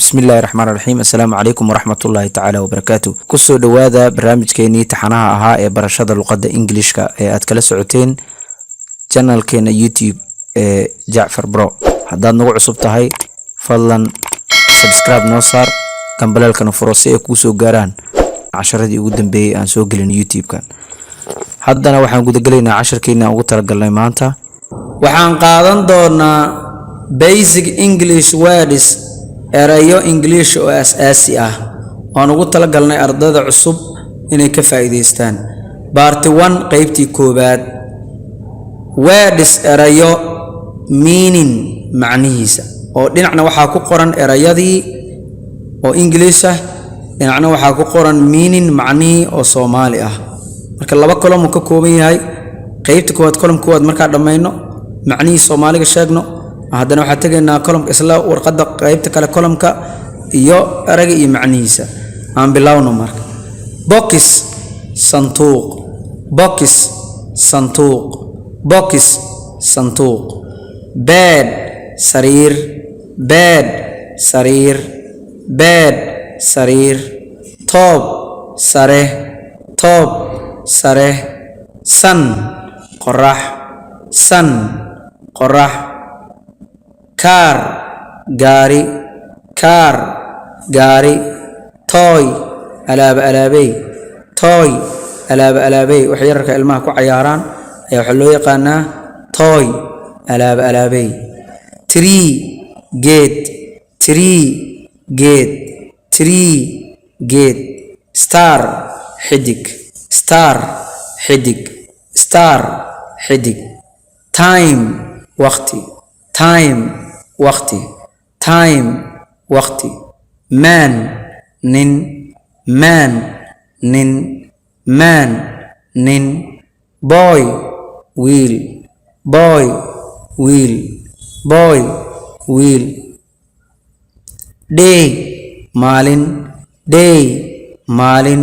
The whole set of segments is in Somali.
Bismillahi raxmaan raxiim. Assalaamu calaykum waraxmatullaahi tacaala wabarakaatu. Kusoo dhowaada barnaamijkeenii taxanaha ahaa ee barashada luqadda Ingilishka ee aad kala socoteen channelkeena YouTube ee Jacfar Bro. Haddaad nagu cusub tahay, fadlan subscribe noo saar, gambaleelkana furo si ay kuu soo gaaraan casharadii ugu dambeeyey aan soo gelin YouTube-kan. Haddana waxaan gudagelaynaa casharkeena aan ugu talagalnay maanta. Waxaan qaadan doonaa basic English words, erayo English oo aas-aasi ah, oan ugu talagalnay ardayda cusub inay ka faa'iidaystaan. Part one, qeybtii koowaad. Words, erayo, meaning, macnihiisa, oo dhinacna waxaa ku qoran erayadii oo English ah, dhinacna waxaa ku qoran meaning, macnihii oo Soomaali ah. Marka laba column uu ka kooban yahay. Qeybta koowaad, column koowaad, markaa dhammayno, macnihii Soomaaliga sheegno, haddana waxaa tegaynaa columnka isla warqadda qeybta kale, columnka iyo erayga iyo macnihiisa. Aan bilowno marka. Box, sanduuq. Box, sanduuq. Box, sanduuq. Bed, sariir. Bed, sariir. Bed, sariir. Top, sare. Top, sare. Sun, qorax. Sun, qorax. Car, gaari. Car, gaari. Toy, alaaba alaabey. Toy, alaaba alaabey. Wax yararka ilmaha ku cayaaraan ayaa waxaa loo yaqaanaa toy, alaaba alaabey. Tree, geed. Tree, geed. Tree, geed. Star, xidig. Star, xidig. Star, xidig. Time, waqti. Time, waqti. Time, waqti. Man, nin. Man, nin. Man, nin. Boy, wiil. Boy, wiil. Boy, wiil. Day, maalin. Day, maalin.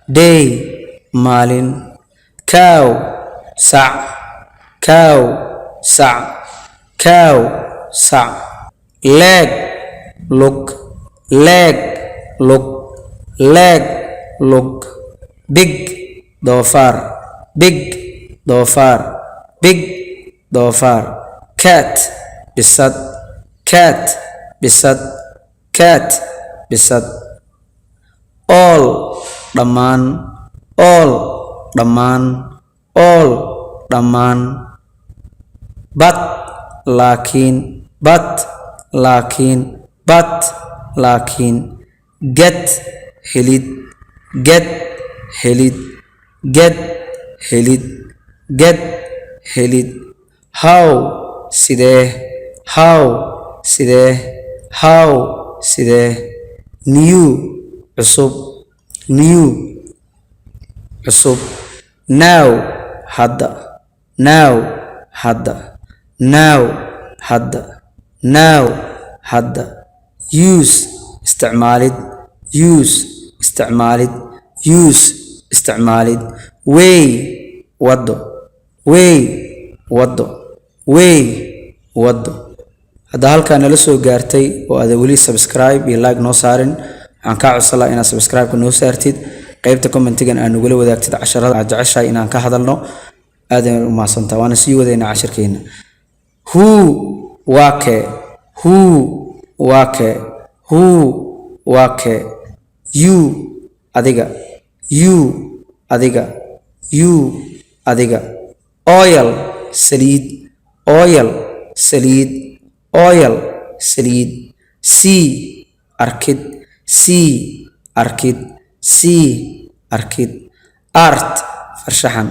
Day, maalin. Cow, sac. Cow, sac. Cow, sac. Leg, lug. Leg, lug. Leg, lug. Pig, doofaar. Pig, doofaar. Pig, doofaar. Cat, bisad. Cat, bisad. Cat, bisad. All, dhammaan. All, dhammaan. All, dhammaan. But, laakiin. But, laakiin. But, laakiin. Get, helid. Get, helid. Get, helid. Get, helid. How, sidee. How, sidee. How, sidee. New, cusub. New, cusub. Now, hadda. Now, hadda. Now, hadda. Now, hadda. Use, isticmaalid. Use, isticmaalid. Use, isticmaalid. Way, waddo. Way, waddo. Way, waddo. Hadda halkaa nala soo gaartay oo aada weli subscribe iyo like noo saarin, waxaan kaa codsan lahaa inaad subscribe-ka noo saartid, qaybta commentigan aad nagula wadaagtid casharada aad jeceshahay inaan ka hadalno. Aad ayaan u mahadsantaa, waana sii wadaynaa cashirkeena. Who, waa kee? Who, waa kee? Who, waa kee? You, adiga. You, adiga. You, adiga. Oil, saliid. Oil, saliid. Oil, saliid. See, arkid. See, arkid. See, arkid. Art, farshaxan.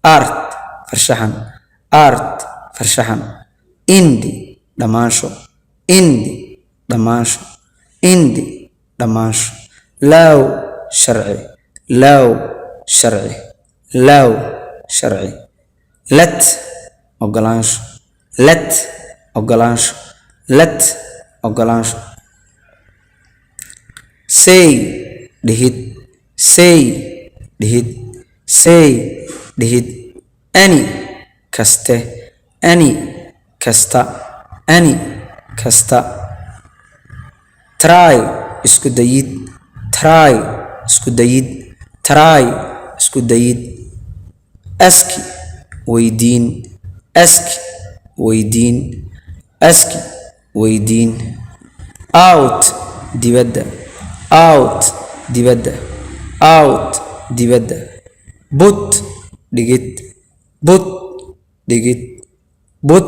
Art, farshaxan. Art, farshaxan. End, dhammaansho. End, dhammaansho. End, dhammaansho. Law, sharci. Law, sharci. Law, sharci. Let, ogolaansho. Let, ogolaansho. Let, ogolaansho. Say, dhihid. Say, dhihid. Say, dhihid. Any, kaste. Any, kasta. Any, kasta. Try, isku dayid. Try, isku dayid. Try, isku dayid. Ask, weydiin. Ask, weydiin. Ask, weydiin. Out, dibadda. Out, dibadda. Out, dibadda. Put, dhigid. Put, dhigid. Put,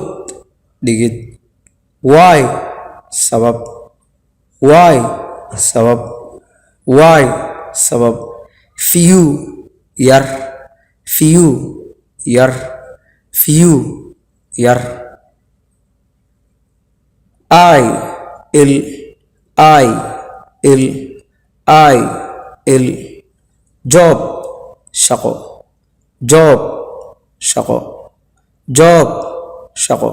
dhigid. Why, sabab. Why, sabab. Why, sabab. Few, yar. Few, yar. Few, yar. Eye, il. Eye, il. Eye, il. Job, shaqo. Job, shaqo. Job, shaqo.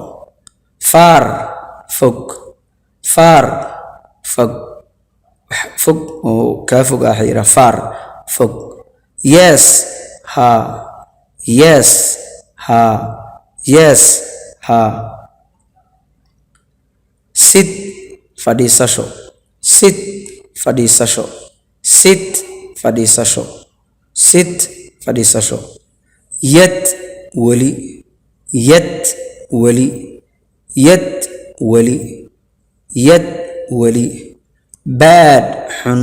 Far, fog. Far, fog. Wax fog oo kaa fog ah yidhaha far, fog. Yes, haa. Yes, haa. Yes, haa. Sit, fadhiisasho. Sit, fadhiisasho. Sit, fadhiisasho. Sit, fadhiisasho. Yet, weli. Yet, weli. Yet, weli. Yet, weli. Bad, xun.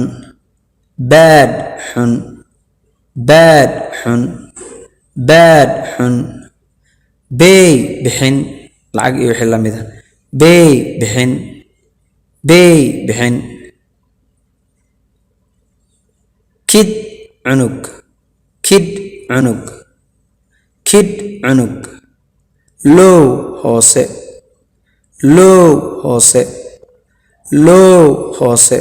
Bad, xun. Bad, xun. Bad, xun. Pay, bixin, lacag iyo wixii la mid ah. Pay, bixin. Pay, bixin. Kid, cunug. Kid, cunug. Kid, cunug. Low, hoose. Low, hoose. Low, hoose.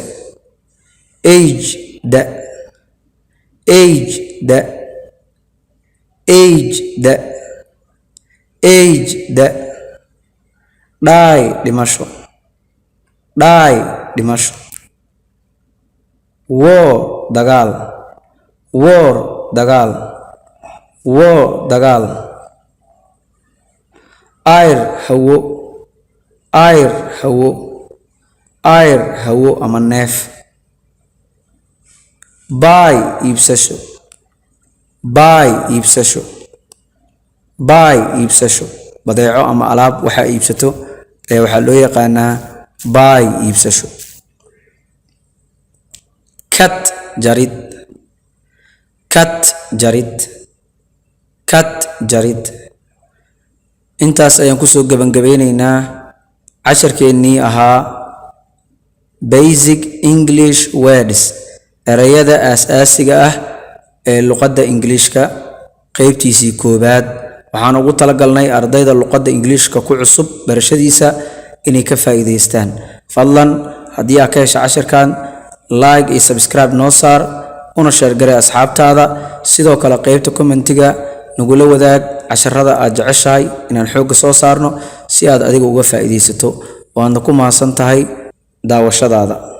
Age, da. Age, da. Age, da. Age, da. Die, dhimasho. Die, dhimasho. War, dagaal. War, dagaal. War, dagaal. Air, hawo. Air, hawo. Air, hawo ama neef. Buy, iibsasho. Buy, iibsasho. Buy, iibsasho. Badeeco ama alaab waxaa iibsato ee waxaa loo yaqaanaa buy, iibsasho. Cut, jarid. Cut, jarid. Cut, jarid. Intaas ayaan kusoo gebangabeyneynaa casharkeennii ahaa Basic English Words, ereyada aas-aasiga ah ee luqadda Ingiliishka, qeybtiisii koowaad. Waxaan ugu talagalnay ardayda luqadda Ingiliishka ku cusub barashadiisa inay ka faa'iidaystaan. Fadlan, haddii aad ka hesha casharkan, like iyo subscribe noo saar, una share garee asxaabtaada. Sidoo kale qeybta commentiga nagula wadaag casharada aad jeceshahay inaan xoogga soo saarno si aad adiga uga faa'iidaysato. Waadna ku mahadsan tahay daawashadaada.